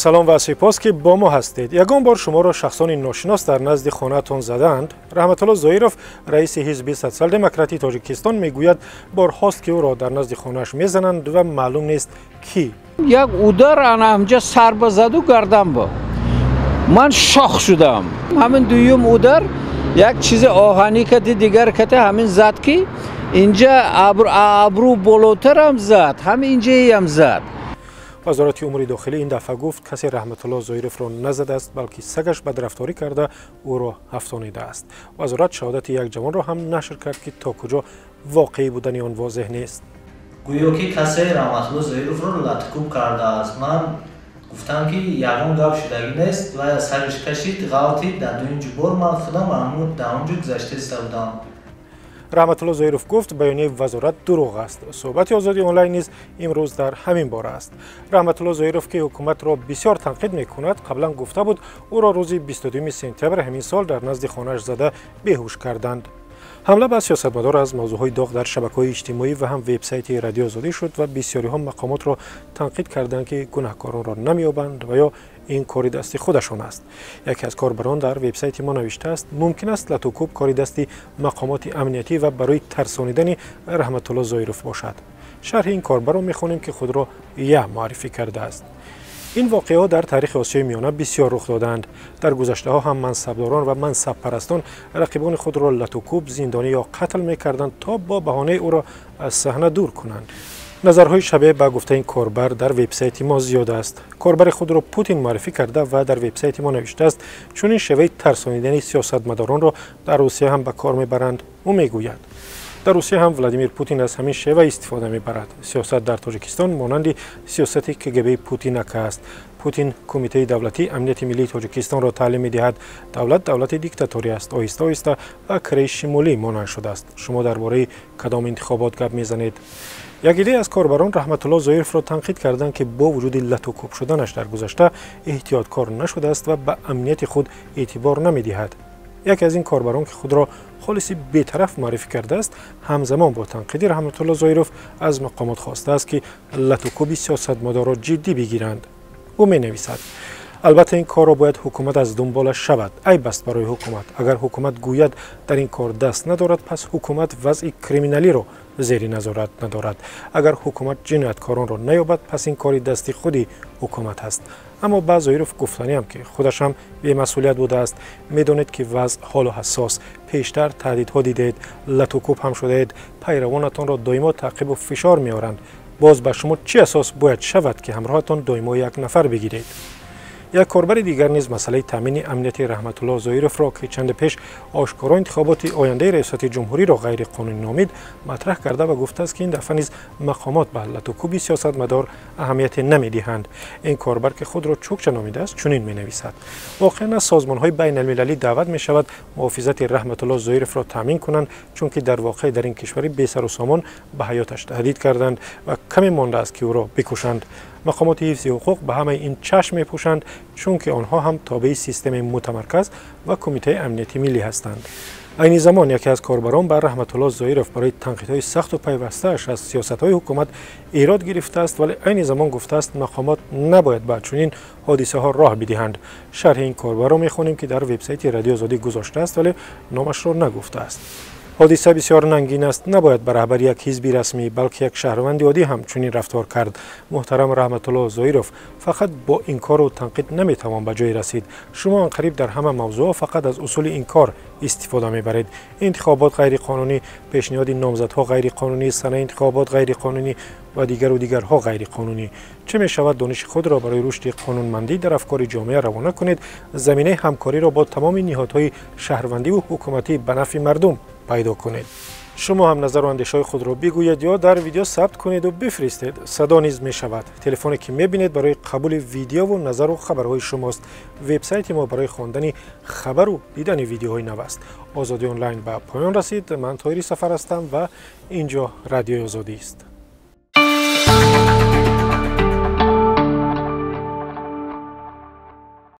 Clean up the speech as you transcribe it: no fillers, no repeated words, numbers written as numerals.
Салом ва сипос, ки бо мо ҳастед. Ягон бор шуморо шахсони ношинос дар назди хонаатон задаанд? Раҳматулло Зоиров, раиси ҳизби Социал-демократии Тоҷикистон, мегӯяд, борҳост, ки ӯро дар назди хонааш мезананд ва маълум нест, кӣ. Як удар ана ҳамҷа сар ба заду гардан ба. Ман шок шудам. Ҳамин дуюм удар як чизи оҳанӣ кати дигар кати ҳамин зад, ки инҷа абрӯ болотарам зад, ҳам инҷаям зад. Вазорати умури дохилӣ ин дафъа гуфт, касе Раҳматулло Зоировро назадааст, балки сагаш бадрафторӣ карда, ӯро ҳафтонидааст. Вазорат шаҳодати як ҷавонро ҳам нашр кард, ки то куҷо воқеӣ будани он возеҳ нест. Гӯё ки касе Раҳматулло Зоировро латукӯб кардааст. Ман гуфтам, ки ягон гап шудагӣ нест ва сагаш кашид, ғалтид дар дуюм ҷубор. Ман худам дар он ҷо гузашта истода будам. Раҳматулло Зоиров гуфт, баёнияи вазорат дурӯғ аст. Суҳбати Озодӣ онлайн низ имрӯз дар ҳамин бора аст. Раҳматулло Зоиров, ки ҳукуматро бисёр танқид мекунад, қаблан гуфта буд, ӯро рӯзи 22 сентябри ҳамин сол дар назди хонааш зада беҳуш карданд. Ҳамла ба сиёсатмадор аз мавзӯъҳои доғ дар шабакаҳои иҷтимоӣ ва ҳам вебсайти Радиои Озодӣ шуд ва бисёриҳо мақомотро танқид карданд, ки гунаҳкоронро намеёбанд ва ё ин кори дасти худашон аст. Яке аз корбарон дар вебсайти мо навиштааст, мумкин аст латукӯб кори дасти мақомоти амниятӣ ва барои тарсонидани Раҳматулло Зоиров бошад. Шарҳи ин корбарро мехонем, ки худро Я муаррифӣ кардааст. Ин воқеаҳо дар таърихи Осиёи Миёна бисёр рух додаанд. Дар гузаштаҳо ҳам мансабдорон ва мансабпарастон рақибони худро латукӯб, зиндонӣ ё қатл мекарданд, то бо баҳонаи ӯро аз саҳна дур кунанд. Назарҳои шабеҳ ба гуфтаи ин корбар дар вебсайти мо зиёд аст. Корбари худро Путин муаррифӣ карда ва дар вебсайти мо навиштааст, чунин шеваи тарсонидани сиёсатмадоронро дар Русия ҳам ба кор мебаранд. Ӯ мегӯяд, дар Русия ҳам Владимир Путин аз ҳамин шева истифода мебарад. Сиёсат дар Тоҷикистон монанди сиёсати КГБ Путинака аст. Путин Кумитаи давлатии амнияти миллии Тоҷикистонро таълим медиҳад. Давлат давлати диктаторӣ аст, оҳиста оҳиста ба Кореяи Шимолӣ монанд шудааст. Шумо дар бораи кадом интихобот гап мезанед? Як иддае аз корбарон Раҳматулло Зоировро танқид карданд, ки бо вуҷуди латукӯб шуданаш дар гузашта эҳтиёткор нашудааст ва ба амнияти худ эътибор намедиҳад. Яке аз ин корбарон, ки худро холиси бетараф муаррифӣ кардааст, ҳамзамон бо танқиди Раҳматулло Зоиров аз мақомот хостааст, ки латукӯби сиёсатмадорро ҷиддӣ бигиранд. Ӯ менависад, албатта, ин корро бояд ҳукумат аз дунболаш шавад. Айб аст барои ҳукумат, агар ҳукумат гӯяд, дар ин кор даст надорад. Пас ҳукумат вазъи криминалиро зери назорат надорад. Агар ҳукумат ҷинояткоронро наёбад, пас ин кори дасти худи ҳукумат аст. Аммо ба Зоиров гуфтаниам, ки худаш ҳам бемасъулият будааст. Медонед, ки вазъ ҳолу ҳассос. Пештар таҳдидҳо дидаед, латукӯб ҳам шудаед, пайравонатонро доимо таъқибу фишор меоранд. Боз ба шумо чӣ асос бояд шавад, ки ҳамроҳатон доимо як нафар бигиред? Як корбари дигар низ масъалаи таъмини амнияти Раҳматулло Зоировро, ки чанде пеш ошкоро интихоботи ояндаи раёсати ҷумҳуриро ғайриқонунӣ номид, матраҳ карда ва гуфтааст, ки ин дафъа низ мақомот ба латукӯби сиёсатмадор аҳамияте намедиҳанд. Ин корбар, ки худро Чукча номидааст, чунин менависад: воқеан аз созмонҳои байналмилалӣ даъват мешавад муҳофизати Раҳматулло Зоировро таъмин кунанд, чунки дар воқеъ дар ин кишвари бесару сомон ба ҳаёташ таҳдид карданд ва каме мондааст, ки ӯро бикушанд. Мақомоти ҳифзи ҳуқуқ ба ҳамаи ин чашм мепӯшанд, чунки онҳо ҳам тобеи системаи мутамарказ ва Кумитаи амнияти миллӣ ҳастанд. Айни замон яке аз корбарон ба Раҳматулло Зоиров барои танқидҳои сахту пайвастааш аз сиёсатҳои ҳукумат эрод гирифтааст, вале айни замон гуфтааст, мақомот набояд ба чунин ҳодисаҳо роҳ бидиҳанд. Шарҳи ин корбарро мехонем, ки дар вебсайти Радиои Озодӣ гузоштааст, вале номашро нагуфтааст. Ҳодиса бисёр нангин аст. Набояд ба раҳбари як ҳизби расмӣ, балки як шаҳрванди оддӣ ҳам чунин рафтор кард. Муҳтарам Раҳматулло Зоиров, фақат бо инкору танқид наметавон ба ҷое расид. Шумо анқариб дар ҳама мавзӯъҳо фақат аз усули инкор истифода мебаред. Интихобот ғайриқонунӣ, пешниҳоди номзадҳо ғайриқонунӣ, санаи интихобот ғайриқонунӣ ва дигару дигарҳо ғайриқонунӣ. Чӣ мешавад дониши худро барои рушди қонунмандӣ дар афкори ҷомеа равона кунед, заминаи ҳамкориро бо тамоми ниҳодҳои шаҳрвандиву ҳукуматӣ ба нафъи мардум пайдо кунед. Шумо ҳам назару андешаҳои худро бигӯед ё дар видео сабт кунеду бифиристед. Садо низ мешавад. Телефоне, ки мебинед, барои қабули видеову назару хабарҳои шумост. Вебсайти мо барои хондани хабару дидани видеоҳои нав аст. Озодӣ онлайн ба поён расид. Ман Тоҳири Сафар ҳастам ва ин ҷо Радиои Озодӣ аст.